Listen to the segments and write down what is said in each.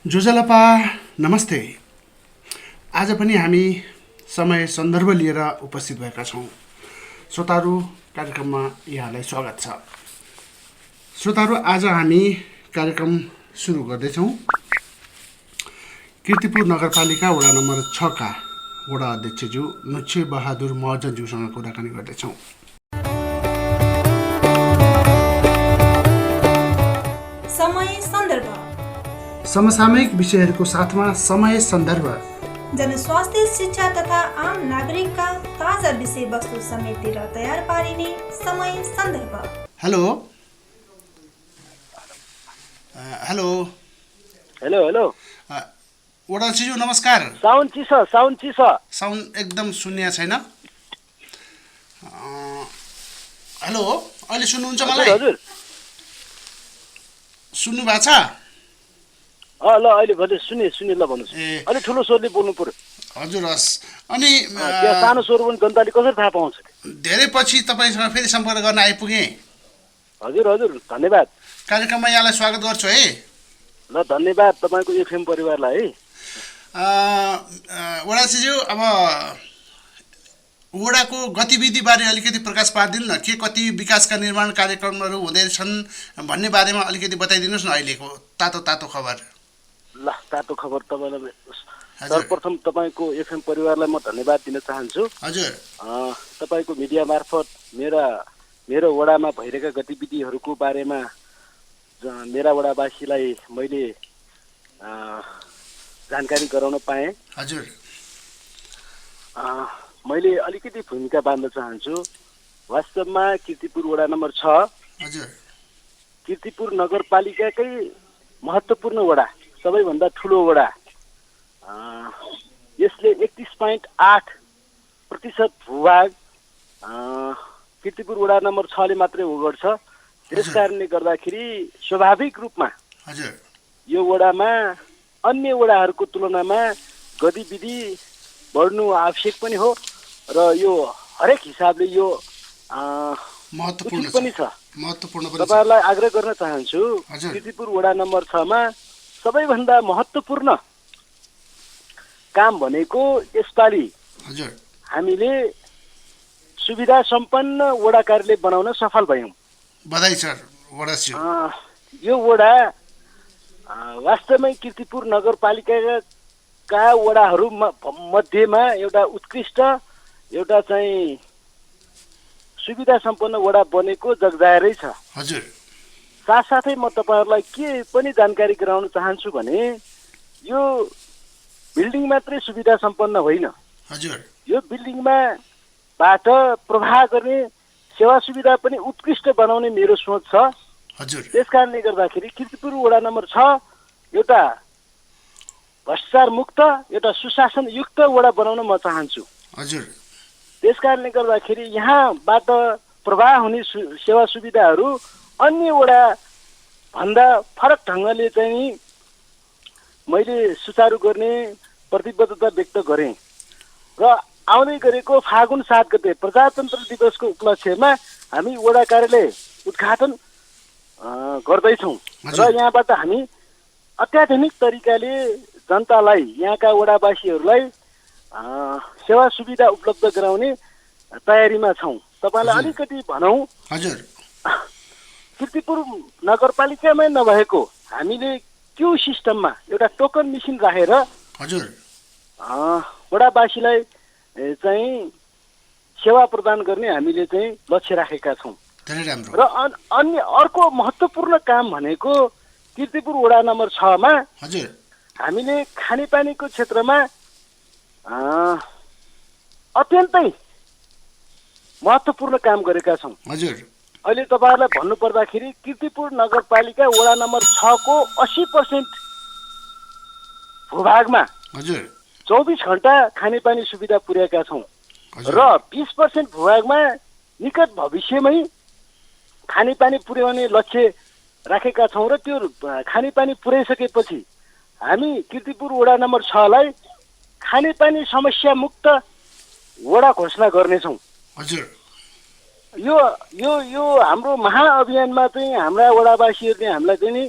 जोजलपा नमस्ते। आज पनि हामी समय सन्दर्भ लिएर उपस्थित भएका छौँ। श्रोताहरू, कार्यक्रममा यहाँलाई स्वागत छ। श्रोताहरू, आज हामी कार्यक्रम सुरु गर्दैछौँ। कीर्तिपुर नगरपालिका वडा नम्बर 6 का वडा अध्यक्षज्यू नुच्छे बहादुर महर्जनज्यूसँग कुराकानी गर्दैछौँ। समय सन्दर्भ, समसामयिक विषयहरूको साथमा समय सन्दर्भ, जनस्वास्थ्य, शिक्षा तथा आम नागरिकका ताजा विषयवस्तु समेटेर तयार पारिने समय सन्दर्भ। हेलो हेलो हेलो हेलो वडा अध्यक्षज्यू नमस्कार। साउन्ड चिस साउन्ड एकदम सुन्ने छैन। हेलो, अहिले सुन्नुहुन्छ मलाई? हजुर सुन्नु भएको छ? ल अहिले भने सुने ल भन्नुहोस्। ए अलि ठुलो स्वरले बोल्नु पर्यो। हजुर, हस्। अनि त्यहाँ सानो स्वर पनि जनताले कसरी थाहा पाउँछ? धेरै पछि तपाईँसँग फेरि सम्पर्क गर्न आइपुगेँ। हजुर धन्यवाद। कार्यक्रममा यहाँलाई स्वागत गर्छु है। ल धन्यवाद तपाईँको एफएम परिवारलाई है। वडाज्यू, अब वडाको गतिविधिबारे अलिकति प्रकाश पारिदिनु न। के कति विकासका निर्माण कार्यक्रमहरू हुँदैछन् भन्ने बारेमा अलिकति बताइदिनुहोस् न। अहिलेको तातो खबर। ल तातो खबर तपाईँलाई सर्वप्रथम तपाईँको एफएम परिवारलाई म धन्यवाद दिन चाहन्छु। हजुर, तपाईँको मिडिया मार्फत मेरो वडामा भइरहेका गतिविधिहरूको बारेमा मेरा वडावासीलाई मैले जानकारी गराउन पाएँ। हजुर, मैले अलिकति भूमिका बाँध्न चाहन्छु। वास्तवमा कीर्तिपुर वडा नम्बर 6 हजुर, कीर्तिपुर नगरपालिकाकै महत्त्वपूर्ण वडा, सबैभन्दा ठुलो वडा। यसले 31.8% भूभाग कीर्तिपुर वडा नम्बर 6 ले मात्रै ओगट्छ। त्यस कारणले गर्दाखेरि स्वाभाविक रूपमा हजुर, यो वडामा अन्य वडाहरूको तुलनामा गतिविधि बढ्नु आवश्यक पनि हो र यो हरेक हिसाबले यो महत्त्वपूर्ण पनि छ। महत्त्वपूर्ण पनि छ। तपाईँहरूलाई आग्रह गर्न चाहन्छु, हजुर। कीर्तिपुर वडा नम्बर 6 मा सबैभन्दा महत्त्वपूर्ण काम भनेको यसपालि हजुर, हामीले सुविधा सम्पन्न वडा कार्यालय बनाउन सफल भयौँ। बधाई सर वडाज्यू। यो वडा वास्तवमै कीर्तिपुर नगरपालिकाका वडाहरू मध्येमा एउटा उत्कृष्ट, एउटा चाहिँ सुविधा सम्पन्न वडा बनेको जगजाहेरै छ। हजुर, साथसाथै म तपाईँहरूलाई के पनि जानकारी गराउन चाहन्छु भने यो बिल्डिङ मात्रै सुविधा सम्पन्न होइन। हजुर, यो बिल्डिङबाट प्रवाह गर्ने सेवा सुविधा पनि उत्कृष्ट बनाउने मेरो सोच छ। हजुर, त्यस कारणले गर्दाखेरि कीर्तिपुर वडा नम्बर 6 एउटा भ्रष्टाचार मुक्त, एउटा सुशासन युक्त वडा बनाउन म चाहन्छु। हजुर, त्यस कारणले गर्दाखेरि यहाँबाट प्रवाह हुने सेवा सुविधाहरू अन्य वडा भन्दा फरक ढङ्गले चाहिँ मैले सुचारू गर्ने प्रतिबद्धता व्यक्त गरेँ र आउँदै गरेको फागुन 7 गते प्रजातन्त्र दिवसको उपलक्ष्यमा हामी वडा कार्यालय उद्घाटन गर्दैछौँ र यहाँबाट हामी अत्याधुनिक तरिकाले जनतालाई, यहाँका वडावासीहरूलाई सेवा सुविधा उपलब्ध गराउने तयारीमा छौँ। तपाईँलाई अलिकति भनौँ, हजुर, कीर्तिपुर नगरपालिकामै नभएको हामीले क्यू सिस्टममा एउटा टोकन मेसिन राखेर हजुर, वडावासीलाई चाहिँ सेवा प्रदान गर्ने हामीले चाहिँ लक्ष्य राखेका छौँ। धेरै राम्रो। र अन्य अर्को महत्त्वपूर्ण काम भनेको कीर्तिपुर वडा नम्बर 6 मा हजुर, हामीले खानेपानीको क्षेत्रमा अत्यन्तै महत्त्वपूर्ण काम गरेका छौँ। हजुर, अहिले तपाईँहरूलाई भन्नुपर्दाखेरि कीर्तिपुर नगरपालिका वडा नम्बर 6 को 80% भूभागमा हजुर, 24 घण्टा खानेपानी सुविधा पुर्याएका छौँ र 20% भूभागमा निकट भविष्यमै खानेपानी पुर्याउने लक्ष्य राखेका छौँ र त्यो खानेपानी पुर्याइसकेपछि हामी कीर्तिपुर वडा नम्बर 6 लाई खानेपानी समस्या मुक्त वडा घोषणा गर्नेछौँ। हजुर, यो यो यो हाम्रो महाअभियानमा चाहिँ हाम्रा वडावासीहरूले हामीलाई चाहिँ नि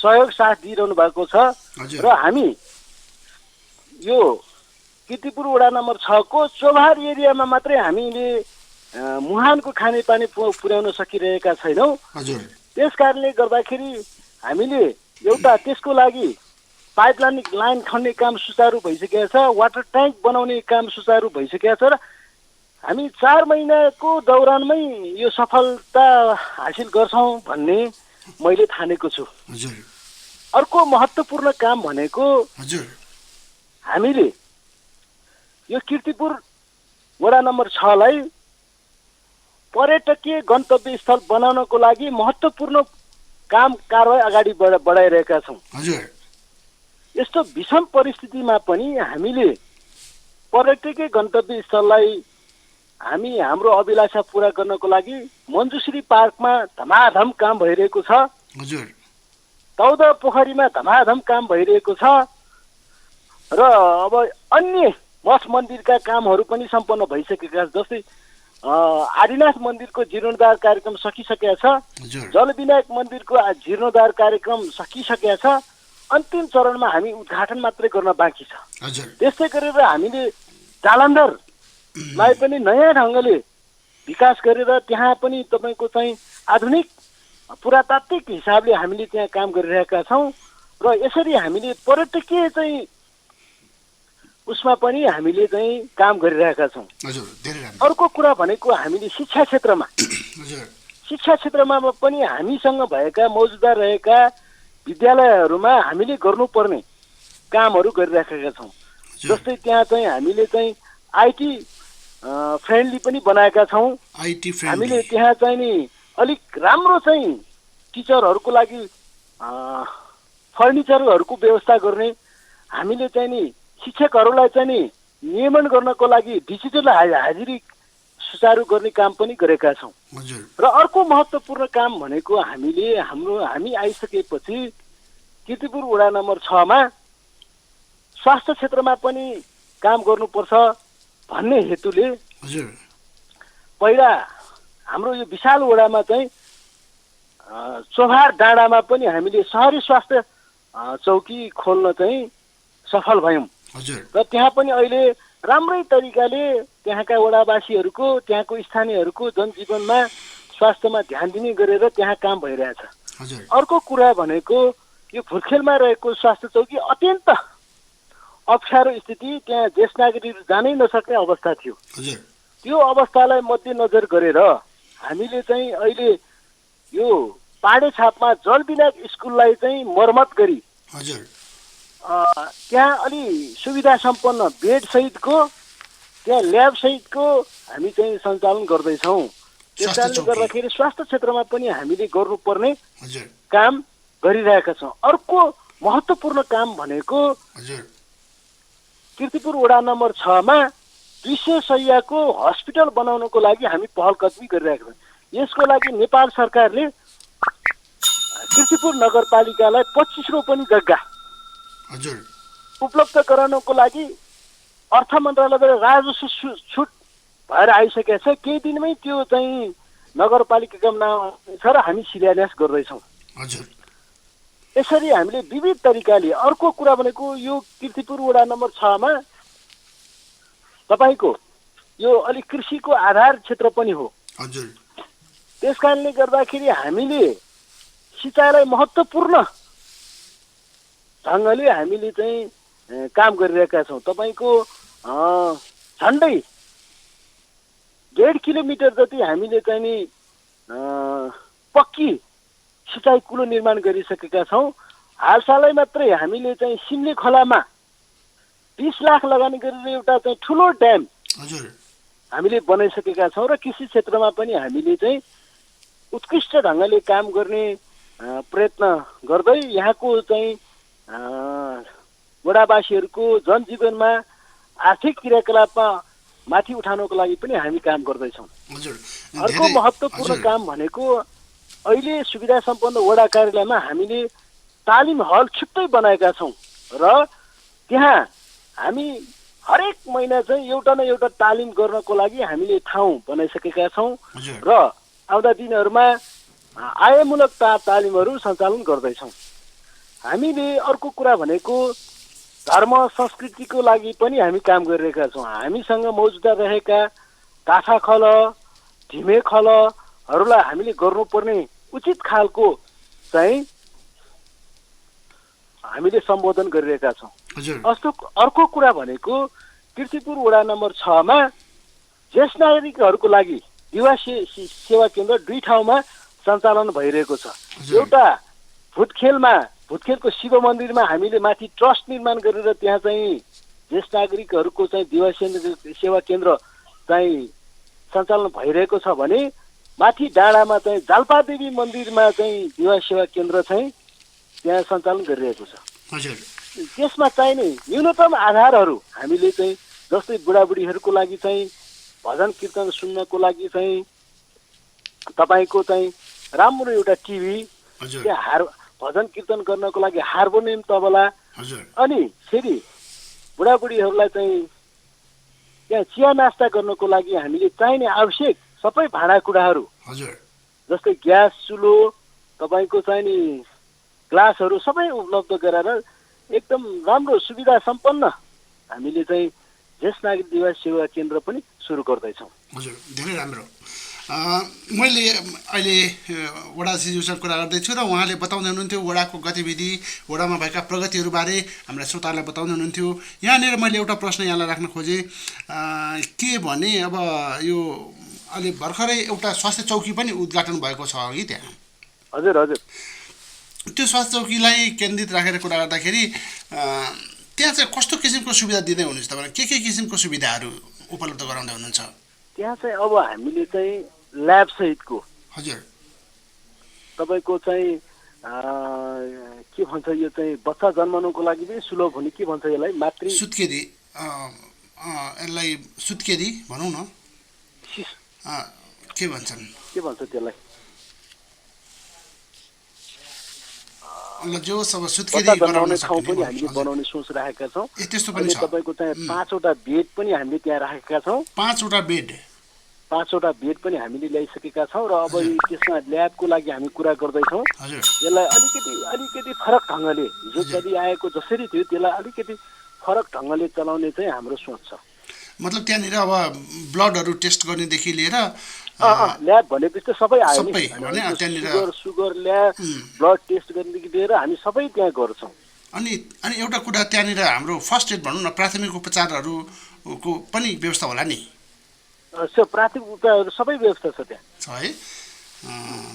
सहयोग साथ दिइरहनु भएको छ हजुर। र हामी यो कीर्तिपुर वडा नम्बर 6 को चोभार एरियामा मात्रै हामीले मुहानको खानेपानी पुर्याउन सकिरहेका छैनौँ। हजुर। त्यस कारणले गर्दाखेरि हामीले एउटा त्यसको लागि पाइपलाइन खन्ने काम सुचारू भइसकेको छ, वाटर ट्याङ्क बनाउने काम सुचारू भइसकेको छ र हामी 4 महिनाको दौरानमै यो सफलता हासिल गर्छौँ भन्ने मैले ठानेको छु। हजुर। अर्को महत्त्वपूर्ण काम भनेको हजुर। हामीले यो कीर्तिपुर वडा नम्बर 6 लाई पर्यटकीय गन्तव्य स्थल बनाउनको लागि महत्त्वपूर्ण काम कारबाही अगाडि बढाइरहेका छौँ। हजुर। यस्तो विषम परिस्थितिमा पनि हामीले पर्यटकीय गन्तव्य स्थललाई हामी हाम्रो अभिलाषा पूरा गर्नको लागि मञ्जुश्री पार्कमा धमाधम काम भइरहेको छ। हजुर। तौद पोखरीमा धमाधम काम भइरहेको छ र अब अन्य मठ मन्दिरका कामहरू पनि सम्पन्न भइसकेका छन्। जस्तै आदिनाथ मन्दिरको जीर्णोद्धार कार्यक्रम सकिसकेका छ, जलविनायक मन्दिरको जीर्णोद्धार कार्यक्रम सकिसकेका छ, अन्तिम चरणमा हामी उद्घाटन मात्रै गर्न बाँकी छ। त्यस्तै गरेर हामीले जालन्धरलाई पनि नयाँ ढङ्गले विकास गरेर त्यहाँ पनि तपाईँको चाहिँ आधुनिक पुरातात्विक हिसाबले हामीले त्यहाँ काम गरिरहेका छौँ र यसरी हामीले पर्यटकीय चाहिँ उसमा पनि हामीले चाहिँ काम गरिरहेका छौँ। अर्को कुरा भनेको हामीले शिक्षा क्षेत्रमा पनि हामीसँग भएका मौजुदा रहेका विद्यालयहरूमा हामीले गर्नुपर्ने कामहरू गरिराखेका छौँ। जस्तै त्यहाँ चाहिँ हामीले चाहिँ आइटी फ्रेन्डली पनि बनाएका छौँ। हामीले त्यहाँ चाहिँ नि अलिक राम्रो चाहिँ टिचरहरूको लागि फर्निचरहरूको व्यवस्था गर्ने, हामीले चाहिँ नि शिक्षकहरूलाई चाहिँ नि नियमन गर्नको लागि डिजिटल हाजिरी सुचारू गर्ने काम पनि गरेका छौँ। र अर्को महत्त्वपूर्ण काम भनेको हामी आइसकेपछि कीर्तिपुर वडा नम्बर 6 मा स्वास्थ्य क्षेत्रमा पनि काम गर्नुपर्छ भन्ने हेतुले पहिला हाम्रो यो विशाल वडामा चाहिँ चोभार डाँडामा पनि हामीले सहरी स्वास्थ्य चौकी खोल्न चाहिँ सफल भयौँ र त्यहाँ पनि अहिले राम्रै तरिकाले त्यहाँका वडावासीहरूको त्यहाँको स्थानीयहरूको जनजीवनमा स्वास्थ्यमा ध्यान दिने गरेर त्यहाँ काम भइरहेछ। अर्को कुरा भनेको यो फुर्खेलमा रहेको स्वास्थ्य चौकी अत्यन्त अप्ठ्यारो स्थिति, त्यहाँ ज्येष्ठ नागरिकहरू जानै नसक्ने अवस्था थियो। त्यो अवस्थालाई मध्यनजर गरेर हामीले चाहिँ अहिले यो पाडे छापमा जलविनायक स्कुललाई चाहिँ मर्मत गरी त्यहाँ अलि सुविधा सम्पन्न बेड सहितको त्यहाँ ल्याब सहितको हामी चाहिँ सञ्चालन गर्दैछौँ। त्यस कारणले गर्दाखेरि स्वास्थ्य क्षेत्रमा पनि हामीले गर्नुपर्ने काम गरिरहेका छौँ। अर्को महत्त्वपूर्ण काम भनेको कीर्तिपुर वडा नम्बर 6 मा 200 शय्याको हस्पिटल बनाउनको लागि हामी पहल कदमी गरिरहेका छौँ। यसको लागि नेपाल सरकारले कीर्तिपुर नगरपालिकालाई 25 रोपनी जग्गा उपलब्ध गराउनको लागि अर्थ मन्त्रालयबाट राजस्व छुट भएर आइसकेको छ। केही दिनमै त्यो चाहिँ नगरपालिकाको नाम छ र हामी शिलान्यास गर्दैछौँ। यसरी हामीले विविध तरिकाले अर्को कुरा भनेको यो कीर्तिपुर वडा नम्बर 6 मा तपाईँको यो अलिक कृषिको आधार क्षेत्र पनि हो। त्यस कारणले गर्दाखेरि हामीले सिँचाइलाई महत्त्वपूर्ण ढङ्गले हामीले चाहिँ काम गरिरहेका छौँ। तपाईँको झन्डै 1.5 किलोमिटर जति हामीले चाहिँ नि पक्की सिँचाइ कुलो निर्माण गरिसकेका छौँ। हालसालै मात्रै हामीले चाहिँ सिमले खोलामा 20 लाख लगानी गरेर एउटा चाहिँ ठुलो ड्याम हामीले बनाइसकेका छौँ र कृषि क्षेत्रमा पनि हामीले चाहिँ उत्कृष्ट ढङ्गले काम गर्ने प्रयत्न गर्दै यहाँको चाहिँ वडावासीहरूको जनजीवनमा आर्थिक क्रियाकलापमा माथि उठाउनको लागि पनि हामी काम गर्दैछौँ। अर्को महत्त्वपूर्ण काम भनेको अहिले सुविधा सम्पन्न वडा कार्यालयमा हामीले तालिम हल छुट्टै बनाएका छौँ र त्यहाँ हामी हरेक महिना चाहिँ एउटा न एउटा तालिम गर्नको लागि हामीले ठाउँ बनाइसकेका छौँ र आउँदा दिनहरूमा आयमूलक तालिमहरू सञ्चालन गर्दैछौँ। हामीले अर्को कुरा भनेको धर्म संस्कृतिको लागि पनि हामी काम गरिरहेका छौँ। हामीसँग मौजुदा रहेका काठा खल ढिमे खलहरूलाई हामीले गर्नुपर्ने उचित खालको चाहिँ हामीले सम्बोधन गरिरहेका छौँ। अर्को कुरा भनेको कीर्तिपुर वडा नम्बर 6 मा ज्येष्ठ नागरिकहरूको लागि दिवा सेवा केन्द्र 2 ठाउँमा सञ्चालन भइरहेको छ। एउटा भुतखेलको शिव मन्दिरमा हामीले माथि ट्रस्ट निर्माण गरेर त्यहाँ चाहिँ ज्येष्ठ नागरिकहरूको चाहिँ दिवा सेवा केन्द्र चाहिँ सञ्चालन भइरहेको छ भने माथि डाँडामा चाहिँ जाल्पादेवी मन्दिरमा चाहिँ दिवा सेवा केन्द्र चाहिँ त्यहाँ सञ्चालन गरिरहेको छ। त्यसमा चाहिने न्यूनतम आधारहरू हामीले चाहिँ जस्तै बुढाबुढीहरूको लागि चाहिँ भजन कीर्तन सुन्नको लागि चाहिँ तपाईँको चाहिँ राम्रो एउटा टिभी, त्यहाँ भजन कीर्तन गर्नको लागि हार्मोनियम तबला, अनि फेरि बुढाबुढीहरूलाई चाहिँ त्यहाँ चिया नास्ता गर्नको लागि हामीले चाहिने आवश्यक सबै भाँडाकुँडाहरू जस्तै ग्यास चुलो तपाईँको चाहिने ग्लासहरू सबै उपलब्ध गराएर एकदम राम्रो सुविधा सम्पन्न हामीले चाहिँ ज्येष्ठ नागरिक दिवा सेवा केन्द्र पनि सुरु गर्दैछौँ। हजुर, धेरै राम्रो। मैले अहिले वडाजीज्यूसँग कुरा गर्दैछु र उहाँले बताउँदै हुनुहुन्थ्यो वडाको गतिविधि, वडामा भएका प्रगतिहरूबारे हामीलाई श्रोताहरूलाई बताउँदै हुनुहुन्थ्यो। यहाँनिर मैले एउटा प्रश्न यहाँलाई राख्न खोजेँ के भने अब यो अहिले भर्खरै एउटा स्वास्थ्य चौकी पनि उद्घाटन भएको छ कि त्यहाँ? हजुर हजुर, त्यो स्वास्थ्य चौकीलाई केन्द्रित राखेर कुरा गर्दाखेरि त्यहाँ चाहिँ कस्तो किसिमको सुविधा दिँदै हुनुहुन्छ तपाईँ? के किसिमको सुविधाहरू उपलब्ध गराउँदै हुनुहुन्छ त्यहाँ? चाहिँ अब हामीले चाहिँ ल्याब सहितको, हजुर, तपाईँको चाहिँ के भन्छ यो चाहिँ बच्चा जन्माउनुको लागि पनि सुलभ हुने, के भन्छ यसलाई, मातृ सुत्केरी, यसलाई सुत्केरी भनौँ न, के भन्छ त्यसलाई, जो सब सुत्केरी बनाउने ठाउँ पनि हामीले बनाउने सोच राखेका छौँ। त्यस्तो पनि छ। तपाईँको चाहिँ 5वटा बेड पनि हामीले त्यहाँ राखेका छौँ। 5वटा बेड पनि हामीले ल्याइसकेका छौँ र अब त्यसमा ल्याबको लागि हामी कुरा गर्दैछौँ। यसलाई अलिकति फरक ढङ्गले हिजो चलिआएको जसरी थियो त्यसलाई अलिकति फरक ढङ्गले चलाउने चाहिँ हाम्रो सोच छ। मतलब त्यहाँनिर अब ब्लडहरू टेस्ट गर्नेदेखि लिएर ल्याब भनेपछि त सबै आयो नि, सुगर ल्याब, ब्लड टेस्ट गर्नेदेखि लिएर हामी सबै त्यहाँ गर्छौँ। अनि एउटा कुरा त्यहाँनिर हाम्रो फर्स्ट एड भनौँ न, प्राथमिक उपचारहरूको पनि व्यवस्था होला नि? प्राथमिक उपचारहरू सबै व्यवस्था छ त्यहाँ छ है।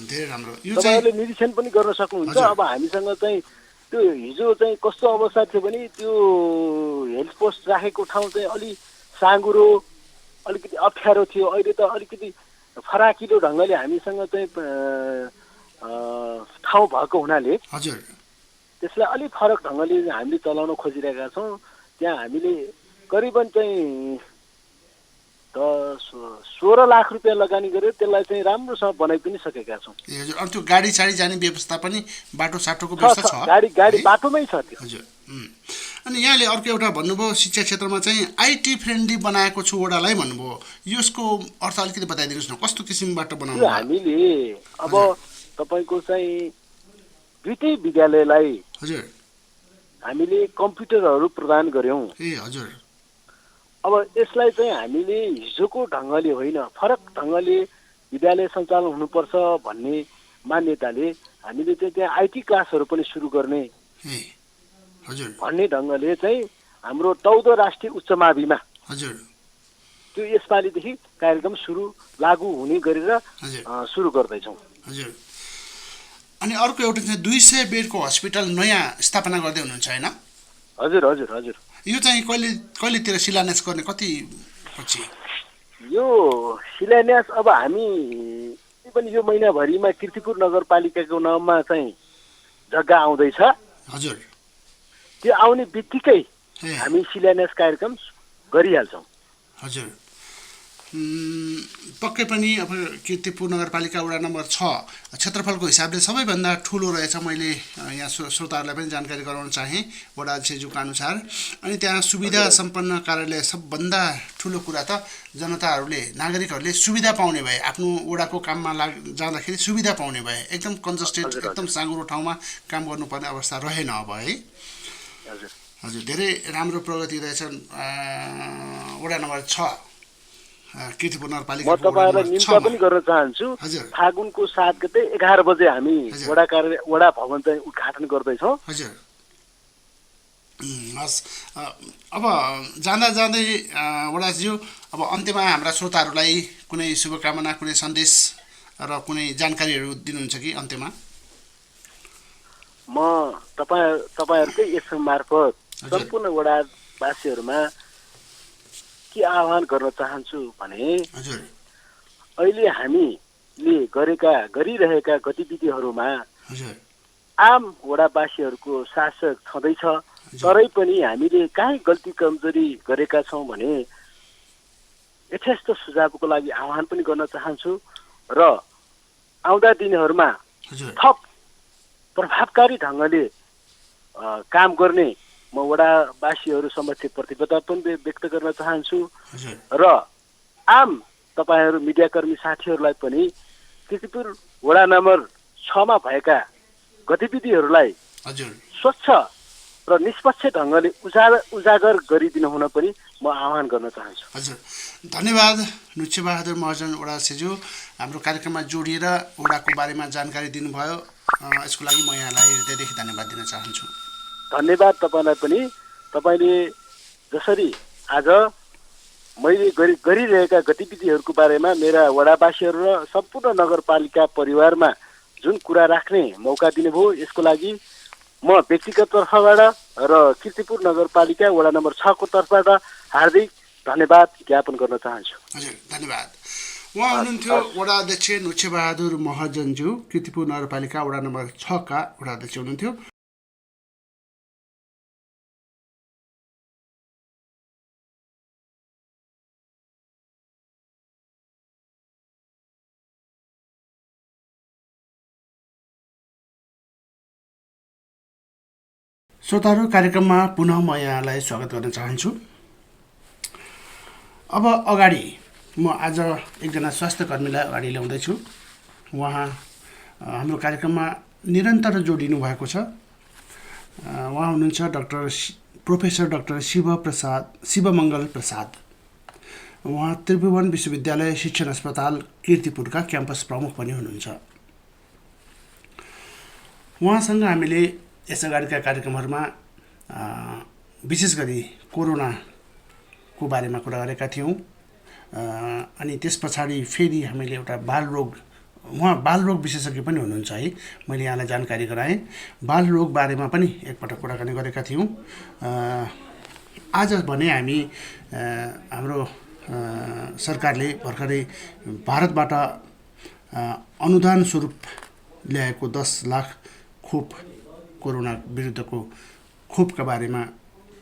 धेरै राम्रो। यो तपाईँहरूले निरीक्षण पनि गर्न सक्नुहुन्छ। अब हामीसँग चाहिँ त्यो हिजो चाहिँ कस्तो अवस्था थियो भने त्यो हेल्थ पोस्ट राखेको ठाउँ चाहिँ अलि साँगुरो, अलिकति अप्ठ्यारो थियो। अहिले त अलिकति फराकिलो ढङ्गले हामीसँग चाहिँ ठाउँ भएको हुनाले त्यसलाई अलिक फरक ढङ्गले हामीले चलाउन खोजिरहेका छौँ। त्यहाँ हामीले करिबन चाहिँ 16 लाख रुपियाँ लगानी गरेर त्यसलाई चाहिँ राम्रोसँग बनाइ पनि सकेका छौँ। अनि त्यो गाडी साडी जाने व्यवस्था पनि, बाटो साटोको व्यवस्था छ? गाडी बाटोमै छ त्यो। हजुर। अनि यहाँले अर्को एउटा भन्नुभयो शिक्षा क्षेत्रमा चाहिँ आइटी फ्रेन्डली बनाएको छु वडालाई भन्नुभयो, यसको अर्थ अलिकति बताइदिनुहोस् न, कस्तो किसिमबाट बनाउनु? हामीले अब तपाईँको चाहिँ दुईटै विद्यालयलाई हजुर हामीले कम्प्युटरहरू प्रदान गर्यौँ। हजुर। अब यसलाई चाहिँ हामीले हिजोको ढङ्गले होइन, फरक ढङ्गले विद्यालय सञ्चालन हुनुपर्छ भन्ने मान्यताले हामीले चाहिँ त्यहाँ आइटी क्लासहरू पनि सुरु गर्ने भन्ने ढङ्गले चाहिँ हाम्रो 14 राष्ट्रिय उच्च माविमा त्यो यसपालिदेखि कार्यक्रम लागू हुने गरेर सुरु गर्दैछौँ। हजुर। अनि अर्को एउटा चाहिँ 200 बेडको हस्पिटल नयाँ स्थापना गर्दै हुनुहुन्छ होइन? हजुर हजुर हजुर। यो चाहिँ कहिलेतिर शिलान्यास गर्ने, कति पछि? यो शिलान्यास अब हामी पनि यो महिनाभरिमा कीर्तिपुर नगरपालिकाको नाममा चाहिँ जग्गा आउँदैछ। हजुर। त्यो आउने बित्तिकै हामी शिलान्यास कार्यक्रम गरिहाल्छौँ। हजुर। पक्कै पनि अब कीर्तिपुर नगरपालिका वडा नम्बर 6 क्षेत्रफलको हिसाबले सबैभन्दा ठुलो रहेछ। मैले यहाँ श्रोताहरूलाई पनि जानकारी गराउन चाहेँ वडा अध्यक्षज्यूका अनुसार। अनि त्यहाँ सुविधा सम्पन्न कार्यालय सबभन्दा ठुलो कुरा त जनताहरूले नागरिकहरूले सुविधा पाउने भए, आफ्नो वडाको काममा जाँदाखेरि सुविधा पाउने भए। एकदम कन्जस्टेड एकदम साँघुरो ठाउँमा काम गर्नुपर्ने अवस्था रहेन अब है। हजुर धेरै राम्रो प्रगति रहेछ वडा नम्बर 6 कीर्तिपुर नगरपालिका। म तपाईँहरूलाई निम्ता पनि गर्न चाहन्छु। फागुनको 7 गते 11 बजे हामी वडा भवन चाहिँ उद्घाटन गर्दैछौँ। हजुर हस्। अब जाँदा जाँदै वडाज्यू, अब अन्त्यमा हाम्रा श्रोताहरूलाई कुनै शुभकामना, कुनै सन्देश र कुनै जानकारीहरू दिनुहुन्छ कि अन्त्यमा? म तपाईँहरूकै एफएम मार्फत सम्पूर्ण वडावासीहरूमा के आह्वान गर्न चाहन्छु भने अहिले हामीले गरिरहेका गतिविधिहरूमा आम वडावासीहरूको शासक छँदैछ, तरै पनि हामीले कहीँ गल्ती कमजोरी गरेका छौँ भने यथेष्ट सुझावको लागि आह्वान पनि गर्न चाहन्छु र आउँदा दिनहरूमा थप प्रभावकारी ढङ्गले काम गर्ने म वडावासीहरू समक्ष प्रतिबद्धता पनि व्यक्त गर्न चाहन्छु र आम तपाईँहरू मिडियाकर्मी साथीहरूलाई पनि कीर्तिपुर वडा नम्बर 6 मा भएका गतिविधिहरूलाई स्वच्छ र निष्पक्ष ढङ्गले उजागर गरिदिनु हुन पनि म आह्वान गर्न चाहन्छु। हजुर धन्यवाद नुच्छेबहादुर महर्जन वडाध्यक्षज्यू, हाम्रो कार्यक्रममा जोडिएर वडाको बारेमा जानकारी दिनुभयो। यसको लागि म यहाँलाई हृदयदेखि धन्यवाद दिन चाहन्छु। धन्यवाद तपाईँलाई पनि। तपाईँले जसरी आज मैले गरिरहेका गतिविधिहरूको बारेमा मेरा वडावासीहरू र सम्पूर्ण नगरपालिका परिवारमा जुन कुरा राख्ने मौका दिनुभयो, यसको लागि म व्यक्तिगत तर्फबाट र कीर्तिपुर नगरपालिका वडा नम्बर 6 को तर्फबाट हार्दिक धन्यवाद ज्ञापन गर्न चाहन्छु। हजुर धन्यवाद। उहाँ हुनुहुन्थ्यो वडा अध्यक्ष नुच्छेबहादुर महर्जनज्यू, कीर्तिपुर नगरपालिका वडा नम्बर 6 का वडा अध्यक्ष हुनुहुन्थ्यो। श्रोताहरू, कार्यक्रममा पुनः म यहाँलाई स्वागत गर्न चाहन्छु। अब अगाडि म आज एकजना स्वास्थ्य कर्मीलाई अगाडि ल्याउँदैछु। उहाँ हाम्रो कार्यक्रममा निरन्तर जोडिनु भएको छ। उहाँ हुनुहुन्छ प्रोफेसर डाक्टर शिवमङ्गल प्रसाद। उहाँ त्रिभुवन विश्वविद्यालय शिक्षण अस्पताल कीर्तिपुरका क्याम्पस प्रमुख पनि हुनुहुन्छ। उहाँसँग हामीले यस अगाडिका कार्यक्रमहरूमा विशेष गरी कोरोनाको बारेमा कुरा गरेका थियौँ। अनि त्यस पछाडि फेरि हामीले एउटा उहाँ बालरोग विशेषज्ञ पनि हुनुहुन्छ है, मैले यहाँलाई जानकारी गराएँ। बालरोग बारेमा पनि एकपटक कुराकानी गरेका थियौँ। आज भने हामी हाम्रो सरकारले भर्खरै भारतबाट अनुदान स्वरूप ल्याएको 10 लाख खोप कोरोना विरुद्धको खोपका बारेमा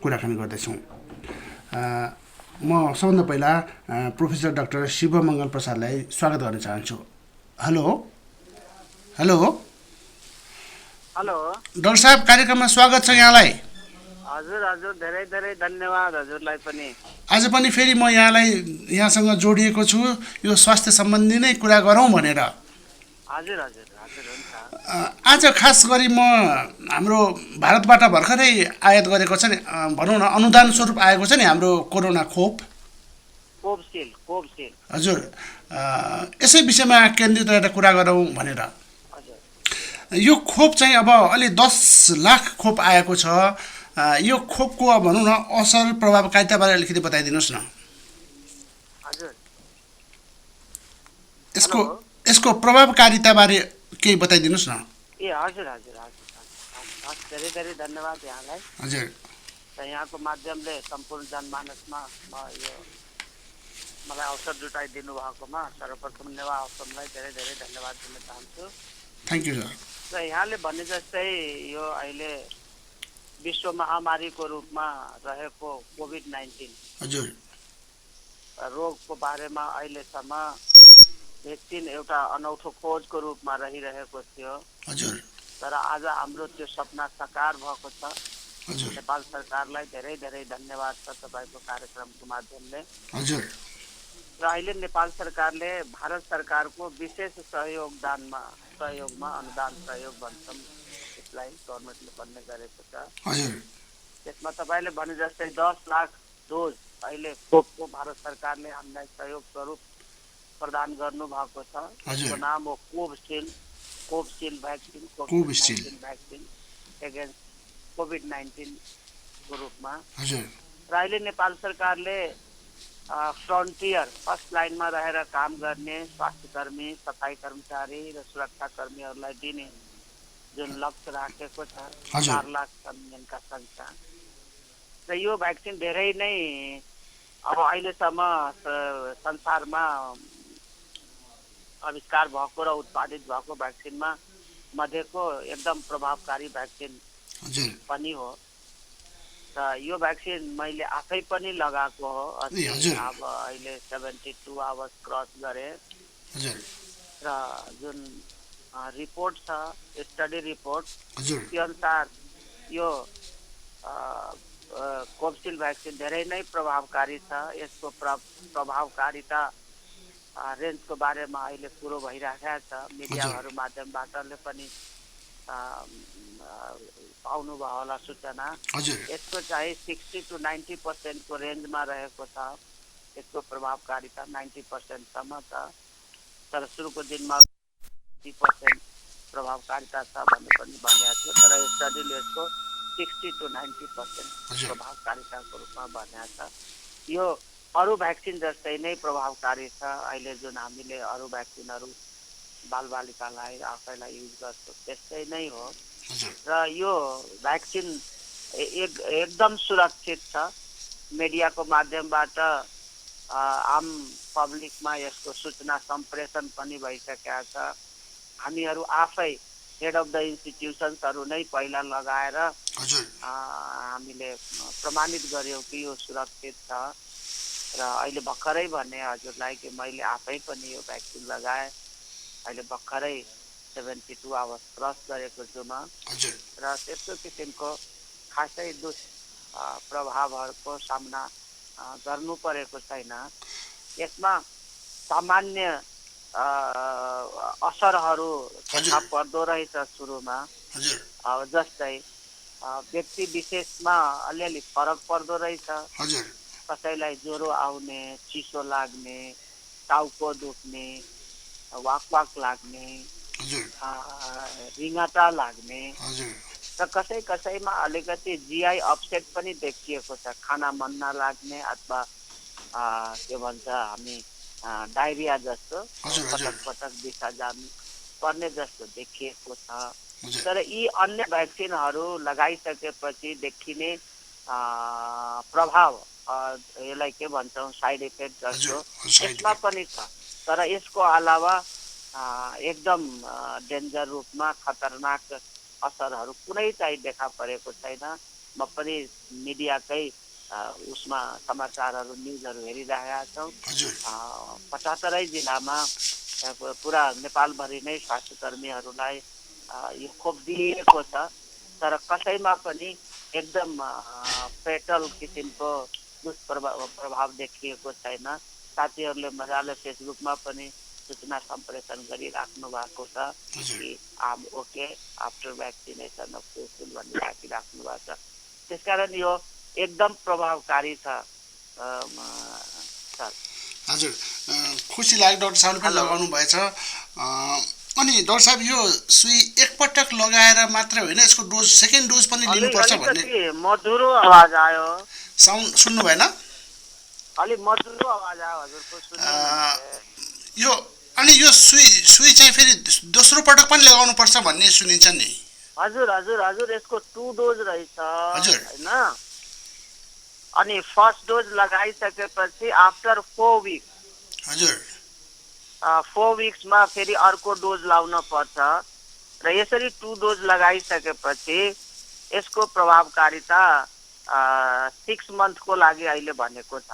कुराकानी गर्दैछौँ। म सबभन्दा पहिला प्रोफेसर डाक्टर शिवमङ्गल प्रसादलाई स्वागत गर्न चाहन्छु। हेलो हेलो हेलो डाक्टर साहब, कार्यक्रममा स्वागत छ यहाँलाई। हजुर हजुर, धेरै धेरै धन्यवाद हजुरलाई पनि। आज पनि फेरि म यहाँसँग जोडिएको छु यो स्वास्थ्य सम्बन्धी नै कुरा गरौँ भनेर। हजुर हजुर हजुर हुन्छ। आज खास गरी म हाम्रो भारतबाट भर्खरै आयात गरेको छ नि, भनौँ न अनुदान स्वरूप आएको छ नि हाम्रो कोरोना खोप। हजुर, यसै विषयमा केन्द्रित रहेर कुरा गरौँ भनेर। यो खोप चाहिँ अब अलि 10 लाख खोप आएको छ। यो खोपको भनौँ न असर प्रभावकारिताबारे अलिकति बताइदिनुहोस् न। यसको प्रभावकारिताबारे केही बताइदिनुहोस् न। ए हजुर हजुर हजुर हजुर, धेरै धेरै धन्यवाद यहाँलाई। हजुर, यहाँको माध्यमले सम्पूर्ण जनमानसमा मलाई अवसर जुटाइदिनु भएकोमा सर्वप्रथम नेवा असमलाई धेरै धेरै धन्यवाद दिन चाहन्छु। Thank you sir. र यहाँले भने जस्तै यो अहिले विश्व महामारीको रूपमा रहेको कोभिड-19, हजुर, रोगको बारेमा अहिलेसम्म भ्याक्सिन एउटा अनौठो खोजको रूपमा रहिरहेको थियो। हजुर तर आज हाम्रो त्यो सपना साकार भएको छ। हजुर नेपाल सरकारलाई धेरै धेरै धन्यवाद छ तपाईँको कार्यक्रमको माध्यमले। हजुर र अहिले नेपाल सरकारले भारत सरकारको विशेष सहयोगमा अनुदान सहयोग भन्छौँ यसलाई, गभर्मेन्टले भन्ने गरेको छ। हजुर त्यसमा तपाईँले भने जस्तै 10 लाख डोज अहिले खोपको भारत सरकारले हामीलाई सहयोग स्वरूप प्रदान गर्नु भएको छ। यसको नाम हो Covishield vaccine, COVID-19 vaccine against COVID-19 को रूपमा। हजुर र अहिले नेपाल सरकारले फ्रन्टियर फर्स्ट लाइनमा रहेर काम गर्ने स्वास्थ्यकर्मी, सफाई कर्मचारी र सुरक्षा कर्मीहरूलाई दिने जुन लक्ष्य राखेको छ 4 लाख जनका संख्या, र यो भ्याक्सिन धेरै नै अब अहिलेसम्म संसारमा आविष्कार भएको र उत्पादित भएको भ्याक्सिनमा मध्येको एकदम प्रभावकारी भ्याक्सिन पनि हो। र यो भ्याक्सिन मैले आफै पनि लगाएको हो। अब अहिले 72 आवर्स क्रस गरे र जुन रिपोर्ट छ, स्टडी रिपोर्ट, त्यो अनुसार यो कोभिसिल्ड भ्याक्सिन धेरै नै प्रभावकारी छ। यसको प्रभावकारिता रेन्जको बारेमा अहिले कुरो भइरहेको छ। मिडियाहरू माध्यमबाटले पनि पाउनुभयो होला सूचना। यसको चाहिँ 60 to 90% को रेन्जमा रहेको छ। यसको प्रभावकारिता 90% सम्म छ। तर सुरुको दिनमा 30% प्रभावकारिता छ भन्ने पनि भनेको थियो। तर यो स्टडीले यसको 60 to 90% प्रभावकारिताको रूपमा भनेको छ। यो अरू भ्याक्सिन जस्तै नै प्रभावकारी छ। अहिले जुन हामीले अरू भ्याक्सिनहरू बालबालिकालाई आफैलाई युज गर्छौँ त्यस्तै नै हो। र यो भ्याक्सिन एकदम सुरक्षित छ। मिडियाको माध्यमबाट आम पब्लिकमा यसको सूचना सम्प्रेषण पनि भइसकेका छ। हामीहरू आफै हेड अफ द इन्स्टिट्युसन्सहरू नै पहिला लगाएर हामीले प्रमाणित गर्यौँ कि यो सुरक्षित छ। र अहिले भर्खरै भने हजुरलाई कि मैले आफै पनि यो भ्याक्सिन लगाएँ। अहिले भर्खरै 72 आवर्स क्रस गरेको छु म। र त्यस्तो किसिमको खासै दुष्प्रभावहरूको सामना गर्नु परेको छैन। यसमा सामान्य असरहरू देखा पर्दो रहेछ सुरुमा। अब जस्तै व्यक्ति विशेषमा अलिअलि फरक पर्दो रहेछ। कसैलाई ज्वरो आउने, चिसो लाग्ने, टाउको दुख्ने, वाक लाग्ने, रिङ्गटा लाग्ने, र कसैमा अलिकति जीआई अपसेट पनि देखिएको छ। खाना मन नलाग्ने अथवा के भन्छ हामी डायरिया जस्तो पटक दिशा जानु पर्ने जस्तो देखिएको छ। तर यी अन्य भ्याक्सिनहरू लगाइसकेपछि देखिने प्रभाव, यसलाई के भन्छौँ साइड इफेक्ट जस्तो, यसमा पनि छ। तर यसको अलावा एकदम डेन्जर रूपमा खतरनाक असरहरू कुनै चाहिँ देखा परेको छैन। म पनि मिडियाकै उसमा समाचारहरू न्युजहरू हेरिरहेका छौँ। 75 जिल्लामा पुरा नेपालभरि नै स्वास्थ्यकर्मीहरूलाई यो खोप दिएको छ। तर कसैमा पनि एकदम फेटल किसिमको दुष्प्रभाव देखिएको छैन। साथीहरूले मजाले फेसबुकमा पनि सूचना सम्प्रेषण गरिराख्नु भएको छ कि um okay after vaccination of Covid भन्ने राखिराख्नु भएको छ। त्यसकारण यो एकदम प्रभावकारी छ। हजुर, खुसी लाग्यो डाक्टर साहबले पनि लगाउनु भएछ। अनि डाक्टर साहब यो सुई एकपटक लगाएर मात्र होइन, यसको डोज सेकेन्ड डोज पनि लिनुपर्छ भन्ने मधुरो आवाज आयो। साउन्ड सुन्नु भएन? अलि मधुरो आवाज आयो हजुरको सुन्नु। यो अनि यो सुई चाहिँ फेरि दोस्रो पटक पनि लगाउनु पर्छ भन्ने सुनिन्छ नि। हजुर यसको 2 डोज रहेछ हैन। अनि फर्स्ट डोज लगाइसकेपछि आफ्टर 4 वीक 4 वीक्समा फेरि अर्को डोज लाउन पर्छ। र यसरी 2 डोज लगाइसकेपछि यसको प्रभावकारिता 6 मन्थको लागि अहिले भनेको छ।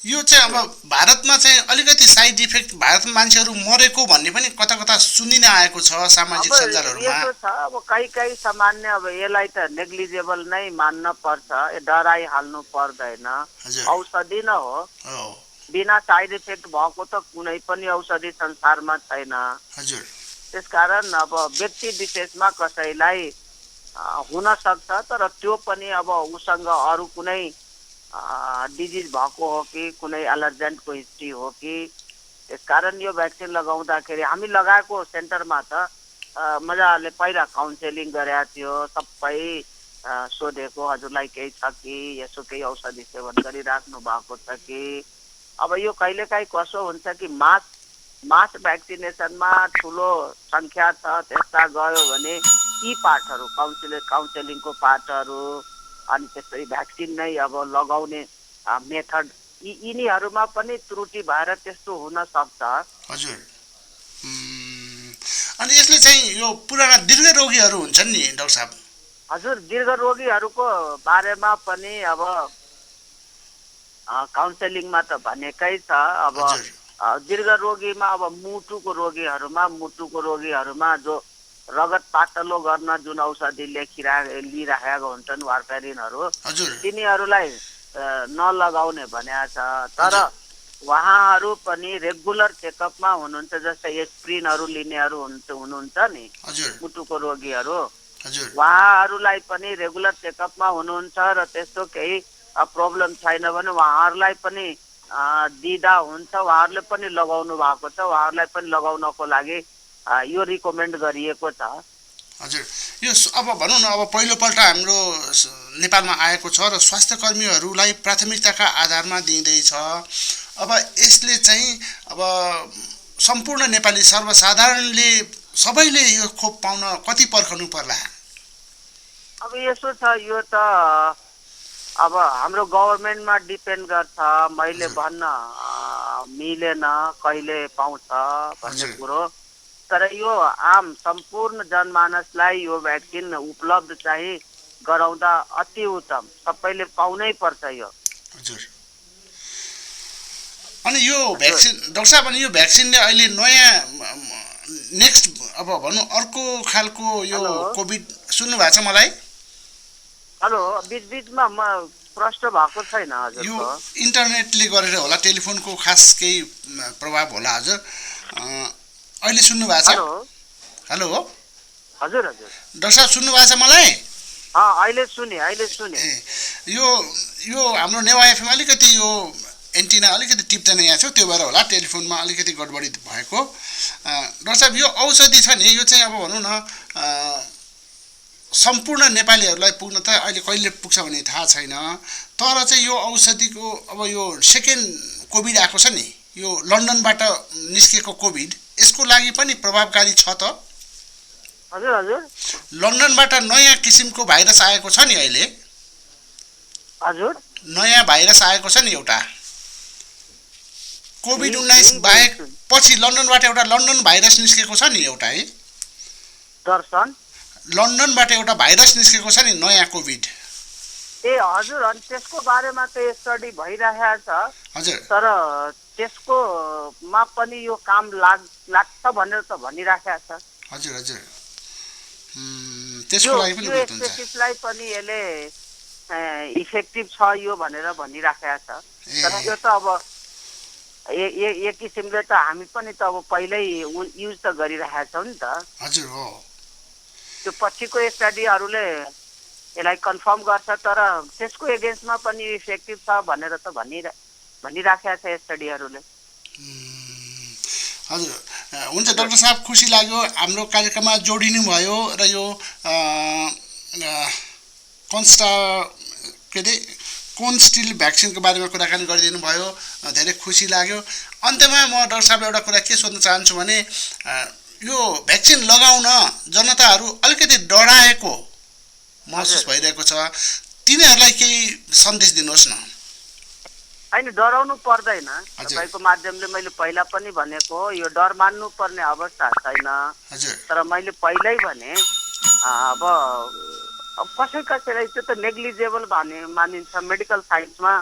यो चाहिँ अब भारतमा चाहिँ अलिकति साइड इफेक्ट भारतमा मान्छेहरू मरेको भन्ने पनि कता कता सुनिन आएको छ सामाजिक सञ्जालहरूमा। यस्तो छ अब कहीँ सामान्य अब यसलाई त नेग्लिजेबल नै मान्न पर्छ, डराइहाल्नु पर्दैन। औषधि न हो, बिना साइड इफेक्ट भएको त कुनै पनि औषधि संसारमा छैन। हजुर। त्यसकारण अब व्यक्ति विशेषमा कसैलाई हुन सक्छ, तर त्यो पनि अब उसँग अरू कुनै डिजिज भएको हो कि कुनै एलर्जेन्टको हिस्ट्री हो कि, त्यसकारण यो भ्याक्सिन लगाउँदाखेरि हामी लगाएको सेन्टरमा त मजाले पहिला काउन्सेलिङ गरेका थियो, सबै सोधेको हजुरलाई केही छ कि, यसो केही औषधि सेवन गरिराख्नु भएको छ कि। अब यो कहिलेकाहीँ कसो हुन्छ कि मास भ्याक्सिनेसनमा ठुलो सङ्ख्या छ, त्यस्ता गयो भने यी पार्टहरू काउन्सेलिङको पार्टहरू अनि त्यसरी भ्याक्सिन नै अब लगाउने मेथड यिनीहरूमा पनि त्रुटि भएर त्यस्तो हुन सक्छ। हजुर। अनि यसले चाहिँ यो पुराना दीर्घ रोगीहरू हुन्छन् नि डाक्टर साहब। हजुर, दीर्घ रोगीहरूको बारेमा पनि अब काउन्सेलिङमा त भनेकै छ। अब दीर्घ रोगीमा अब मुटुको रोगीहरूमा जो रगत पातलो गर्न जुन औषधि लिइराखेका हुन्छन् वार्फेरिनहरू, तिनीहरूलाई नलगाउने भनेको छ। तर उहाँहरू पनि रेगुलर चेकअपमा हुनुहुन्छ, जस्तै एस्प्रिनहरू लिनेहरू हुनुहुन्छ नि मुटुको रोगीहरू, उहाँहरूलाई पनि रेगुलर चेकअपमा हुनुहुन्छ र त्यस्तो केही प्रब्लम छैन भने उहाँहरूलाई पनि दिँदा हुन्छ। उहाँहरूले पनि लगाउनु भएको छ, उहाँहरूलाई पनि लगाउनको लागि यो रिकमेन्ड गरिएको छ। हजुर। यो अब भनौँ न, अब पहिलोपल्ट हाम्रो नेपालमा आएको छ र स्वास्थ्य कर्मीहरूलाई प्राथमिकताका आधारमा दिँदैछ। अब यसले चाहिँ अब सम्पूर्ण नेपाली सर्वसाधारणले सबैले यो खोप पाउन कति पर्खनु पर्ला? अब यसो छ, यो त अब हाम्रो गभर्मेन्टमा डिपेन्ड गर्छ। मैले भन्न मिलेन कहिले पाउँछ भन्ने कुरो, तर यो आम सम्पूर्ण जनमानसलाई यो भ्याक्सिन उपलब्ध चाहिँ गराउँदा अति उत्तम, सबैले पाउनै पर्छ यो। हजुर। अनि यो भ्याक्सिन डाक्टर साहब, अनि यो भ्याक्सिनले अहिले नयाँ नेक्स्ट अब भनौँ अर्को खालको यो कोभिड, सुन्नु भएको छ मलाई? हेलो, बिचबिचमा म प्रश्न भएको छैन हजुर। यो इन्टरनेटले गरेर होला, टेलिफोनको खास केही प्रभाव होला हजुर। अहिले सुन्नु भएको छ? हेलो हजुर। हजुर डाक्टर साहब, सुन्नु भएको छ मलाई? अहिले सुने। यो हाम्रो नेवा एफएम अलिकति यो एन्टिना अलिकति टिप्दैन यहाँ छ, त्यो भएर होला टेलिफोनमा अलिकति गडबडी भएको। डाक्टर साहब, यो औषधि छ नि, यो चाहिँ अब भनौँ न सम्पूर्ण नेपालीहरूलाई पुग्न त अहिले कहिले पुग्छ भन्ने थाहा छैन, तर चाहिँ यो औषधिको अब यो सेकेन्ड कोभिड आएको छ नि, यो लन्डनबाट निस्केको कोभिड, यसको लागि पनि प्रभावकारी छ त? हजुर। लन्डनबाट नयाँ किसिमको भाइरस आएको छ नि अहिले। हजुर। नयाँ भाइरस आएको छ नि एउटा कोभिड-19 बाहेक, पछि लन्डनबाट एउटा लन्डन भाइरस निस्केको छ नि एउटा, है दर्शन? लन्डनबाट एउटा भाइरस निस्केको छ नि नयाँ कोभिड। ए हजुर, अनि त्यसको बारेमा त स्टडी भइरहेको छ। हजुर। तर त्यसको मा पनि यो काम लाग्छ भनेर त भनिराखेको छ। हजुर। त्यसको लागि पनि हुन्छ, त्यसलाई पनि यसले इफेक्टिभ छ यो भनेर भनिराखेको छ। तर यो त अब एक किसिमले त हामी पनि त अब पहिल्यै युज त गरिरहेका छौँ नि त। हजुर हो। त्यो पछिको स्टडीहरूले यसलाई कन्फर्म गर्छ, तर त्यसको एगेन्स्टमा पनि इफेक्टिभ छ भनेर त भनिराखेका छ स्टडीहरूले। हजुर, हुन्छ डाक्टर साहब, खुसी लाग्यो हाम्रो कार्यक्रममा जोडिनु भयो र यो कोन स्टिल भ्याक्सिनको बारेमा कुराकानी गरिदिनु भयो, धेरै खुसी लाग्यो। अन्त्यमा म डाक्टर साहब एउटा कुरा के सोध्न चाहन्छु भने, यो भ्याक्सिन लगाउन जनताहरू अलिकति डराएको महसुस भइरहेको छ, तिनीहरूलाई केही सन्देश दिनुहोस् न। होइन, डराउनु पर्दैन। तपाईँको माध्यमले मैले पहिला पनि भनेको हो, यो डर मान्नु पर्ने अवस्था छैन। तर मैले पहिल्यै भने अब कसैलाई त्यो त नेग्लिजेबल मानिन्छ मेडिकल साइन्समा।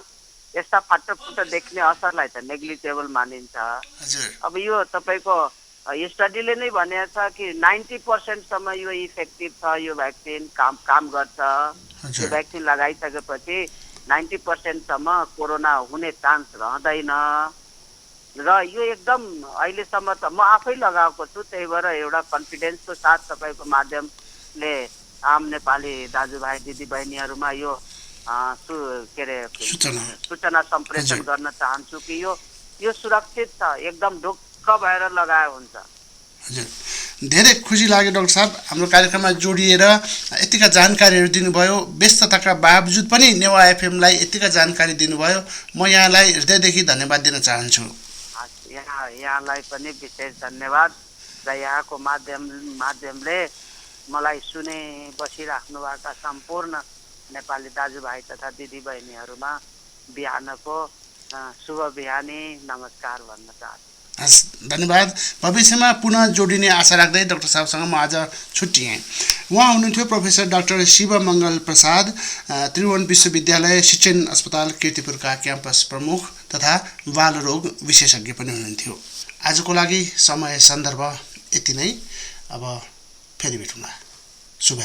यस्ता फाटोफुटो देख्ने असरलाई त नेग्लिजेबल मानिन्छ। अब यो तपाईँको स्टडीले नै भनेको छ कि 90% सम्म यो इफेक्टिभ छ, यो भ्याक्सिन काम गर्छ। यो भ्याक्सिन लगाइसकेपछि 90% सम्म कोरोना हुने चान्स रहँदैन र यो एकदम अहिलेसम्म त म आफै लगाएको छु, त्यही भएर एउटा कन्फिडेन्सको साथ तपाईँको माध्यमले आम नेपाली दाजुभाइ दिदीबहिनीहरूमा यो सूचना सम्प्रेषण गर्न चाहन्छु कि यो सुरक्षित छ, एकदम ढुक्क भएर लगायो हुन्छ। हजुर, धेरै खुसी लाग्यो डाक्टर साहब, हाम्रो कार्यक्रममा जोडिएर यतिका जानकारीहरू दिनुभयो। व्यस्तताका बावजुद पनि नेवा एफएमलाई यतिका जानकारी दिनुभयो। म यहाँलाई हृदयदेखि धन्यवाद दिन चाहन्छु। यहाँलाई पनि विशेष धन्यवाद र यहाँको माध्यमले मलाई सुने बसिराख्नुभएका सम्पूर्ण नेपाली दाजुभाइ तथा दिदीबहिनीहरूमा बिहानको शुभ बिहानी नमस्कार भन्न चाहन्छु। हस्, धन्यवाद। भविष्यमा पुनः जोडिने आशा राख्दै डाक्टर साहबसँग म आज छुट्टिएँ। उहाँ हुनुहुन्थ्यो प्रोफेसर डाक्टर शिवमङ्गल प्रसाद, त्रिभुवन विश्वविद्यालय शिक्षण अस्पताल कीर्तिपुरका क्याम्पस प्रमुख तथा बालरोग विशेषज्ञ पनि हुनुहुन्थ्यो। आजको लागि समय सन्दर्भ यति नै। अब फेरि भेटौँला। शुभ